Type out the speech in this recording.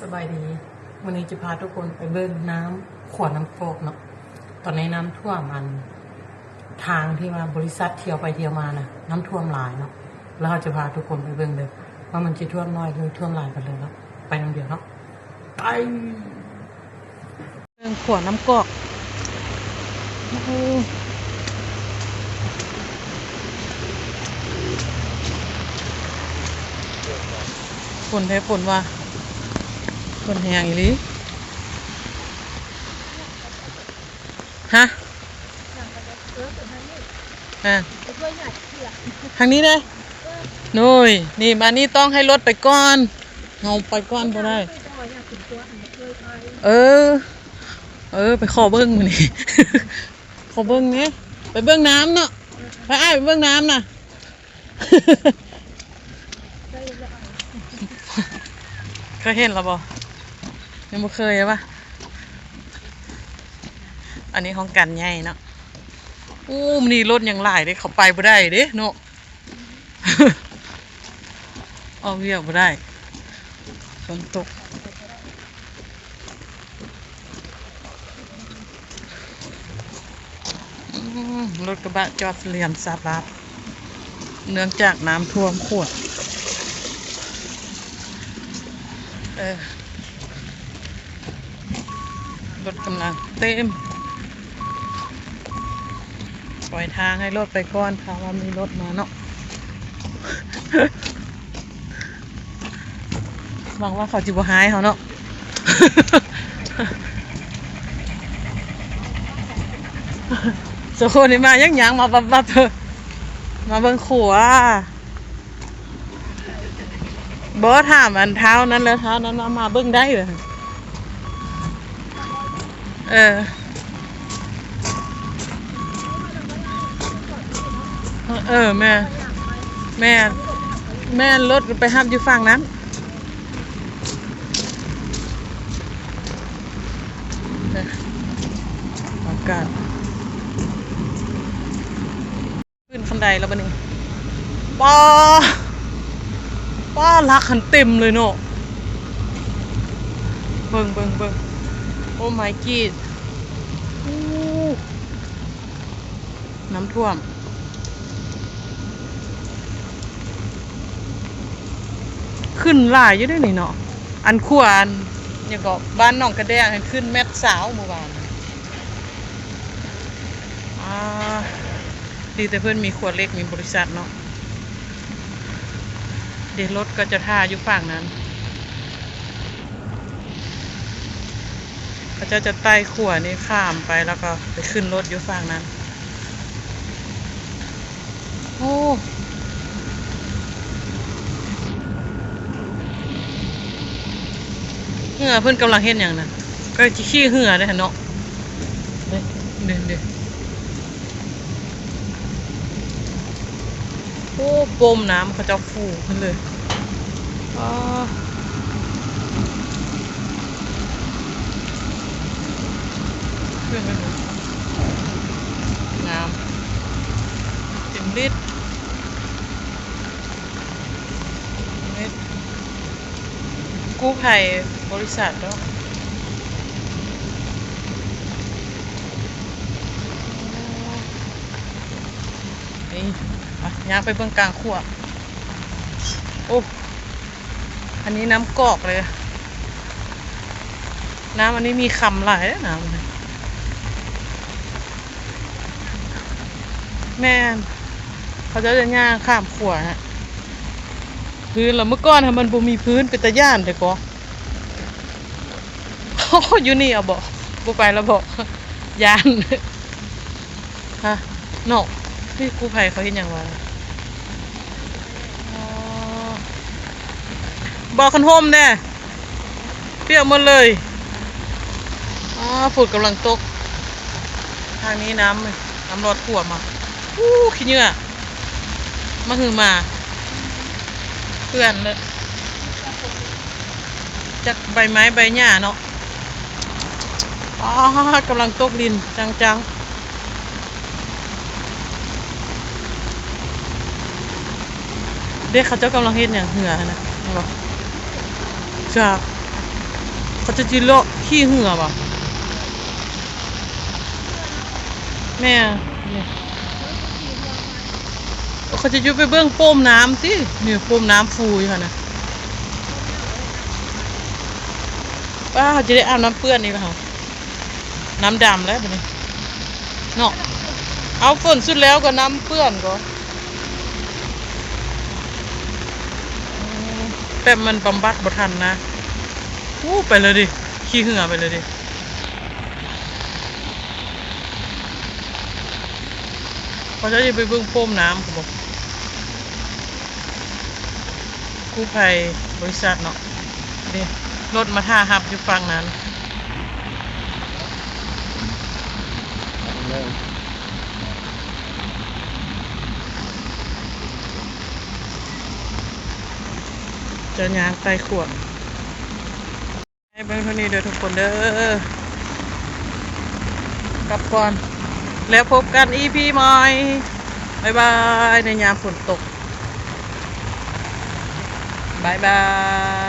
ສະບາຍດີ ມື້ນີ້ຈະພາທຸກຄົນໄປເບິ່ງນ້ຳຂົວນ້ຳກອກເນາະ. ຕອນນີ້ນ້ຳຖ້ວມອັນທາງທີ່ວ່າບໍລິສັດທ່ຽວໄປທ່ຽວມານະ ນ້ຳຖ້ວມຫຼາຍເນາະ. ແລ້ວເຮົາຈະພາທຸກຄົນໄປເບິ່ງເດີ ວ່າມັນຈະຖ້ວມໜ້ອຍຫຼືຖ້ວມຫຼາຍປານໃດເນາະ. ໄປນຳດຽວເນາະ ໄປ. ເບິ່ງຂົວນ້ຳກອກ ໂອ້ ຝົນແທ້ຝົນວ່າ ຝົນແຮງອີ່ຫຼີ. ຮະ? ອ່າ ທາງນີ້ເດ້. ໂອ້ຍ ນີ້ ມານີ້ຕ້ອງໃຫ້ລົດໄປກ່ອນ ເຮົາໄປກ່ອນບໍ່ໄດ້. ເອີ ເອີ ໄປຂໍເບິ່ງມື້ນີ້ ຂໍເບິ່ງແດ່ ໄປເບິ່ງນ້ຳເນາະ. ໄປ ອ້າຍ ໄປເບິ່ງນ້ຳນະ. ເຄີຍເຫັນແລ້ວບໍ່? ຍັງບໍ່ເຄີຍຫວາ? ອັນນີ້ຫ້ອງການໃຫຍ່ເນາະ. ໂອ້ ມື້ນີ້ລົດຍັງຫຼາຍເດ້ ເຂົ້າໄປບໍ່ໄດ້ເດ້ເນາະ. ອອກວຽກບໍ່ໄດ້ ຝົນຕົກ. ອືມ ລົດກະບະຈອດສະຫຼຽມສາບລາບ ເນື່ອງຈາກນ້ຳຖ້ວມຂົວ. ເອີ ລົດກຳລັງເຕັມ ປ່ອຍທາງໃຫ້ລົດໄປກ່ອນ ຖ້າວ່າມີລົດມາເນາະ. ຫວັງວ່າເຂົາຊິບໍ່ຮ້າຍເຮົາເນາະ. ສອງຄົນນີ້ມາຍັງໆ ມາບັບໆ ເອີ ມາເບິ່ງຂົວ. ບໍ່ ຖາມອັນທ້າວນັ້ນແລ້ວ ທ້າວນັ້ນວ່າມາເບິ່ງໄດ້ເອີ. ເອີ ເອີ ແມ່ນ ແມ່ນ ແມ່ນ ລົດໄປຮັບຢູ່ຝັ່ງນັ້ນ. ເອີ ອາກາດ ຂຶ້ນຄັນໄດແລ້ວບັດນີ້ ປ້າ ປ້າ ຫຼັກຫັ້ນເຕັມເລີຍເນາະ. ເບິ່ງ ເບິ່ງ ເບິ່ງ Oh my god ໂອ້ ນ້ຳຖ້ວມ ຂຶ້ນຫຼາຍຢູ່ເດ້ນີ້ເນາະ. ອັນຂົວ ອັນຫຍັງເກາະ ບ້ານໜອງກະແດງຫັ້ນຂຶ້ນແມັດຊາວມື້ວານ. ອ່າ ດີແຕ່ເພິ່ນມີຂົວເຫຼັກ ມີບໍລິສັດເນາະ. ເດ ລົດກໍຈະຖ້າຢູ່ຝັ່ງນັ້ນ ເຂົາເຈົ້າຈະໄຕ່ຂົວນີ້ຂ້າມໄປ ແລ້ວກໍໄປຂຶ້ນລົດຢູ່ຝັ່ງນັ້ນ. ໂອ້ ເຮືອເພິ່ນກຳລັງເຮັດຫຍັງນະ? ກໍຊິຂີ່ເຮືອເດ້ຫັ້ນເນາະ. ເດ້ ເດ້ ເດ້ ໂອ້ ປົມນ້ຳເຂົາເຈົ້າຟູຂຶ້ນເລີຍ. ອໍ ເຄື່ອງເປັນງາມ ເຕັມລິດ ເຮັດ ກູ້ໄພບໍລິສັດເນາະ. ນີ້ ມາ ຍ່າງໄປເບິ່ງກາງຂົວ. ໂອ້ ອັນນີ້ນ້ຳກອກເລີຍ. ນ້ຳອັນນີ້ມີຄຳຫຼາຍເດ້ ນ້ຳ ແມ່ນ ເຂົາເຈົ້າຈະຍ່າງຂ້າມຂົວນະ. ພື້ນລະ ເມື່ອກ່ອນຫັ້ນມັນບໍ່ມີພື້ນ ເປັນຕາຢ້ານແທ້ກໍ. ໂອ້ ຢູ່ນີ້ເອົາເບາະ ບໍ່ໄປລະເບາະ ຢ້ານ. ຮະ ເນາະ ນີ້ກູ້ໄພເຂົາເຮັດຫຍັງວະ? ອໍ ບໍ່ ຄັນຮົ່ມແດ່ ປຽກໝົດເລີຍ. ອໍ ຝົນກຳລັງຕົກ. ທາງນີ້ນ້ຳ ນ້ຳລອດຂົວມາ. ອູ້ ຂີ້ເຫຍື້ອ ມະຫືມາ ເປື້ອນເລີຍ ຈັກໃບໄມ້ໃບຫຍ້າເນາະ. ອໍ ກຳລັງຕົກລິນຈັງໆ ເດ້. ເຂົາເຈົ້າກຳລັງເຮັດຫຍັງເຮືອຫັ້ນນະ ເຫັນບໍ່? ຈາກ ເຂົາເຈົ້າຊິເລາະຂີ່ເຮືອບໍ່? ແມ່ນ ນີ້ ເຂົາເຈົ້າຢູ່ໄປເບິ່ງໂປ່ມນ້ຳຕິ ນີ້ໂປ່ມນ້ຳຟູຢູ່ຫັ້ນນະ. ປ້າ ເຮົາຈະໄດ້ອາບນ້ຳເປື້ອນອີກແລ້ວ ເຮົາ ນ້ຳດຳແລ້ວບັດນີ້ເນາະ. ເອົາ ຝົນສຸດແລ້ວກໍນ້ຳເປື້ອນກໍ ແບບມັນບຳບັດບໍ່ທັນນະ. ອູ້ ໄປເລີຍເດ ຂີ່ເຮືອໄປເລີຍເດ. ເຂົາເຈົ້າຊິໄປເບິ່ງໂປ່ມນ້ຳພຸ້ນບໍ? ກູ້ໄພບໍລິສັດເນາະ ເດ້ ລົດມາຖ້າຮັບຢູ່ຝັ່ງນັ້ນ. ຈະຍ່າງໄຕ່ຂວດ. ໃຫ້ເບິ່ງເທົ່ານີ້ເດີທຸກຄົນເດີ ກັບກ່ອນ ແລ້ວພົບກັນອີພີໃໝ່. ບາຍບາຍ ໃນຍາມຝົນຕົກ ບາຍບາຍ.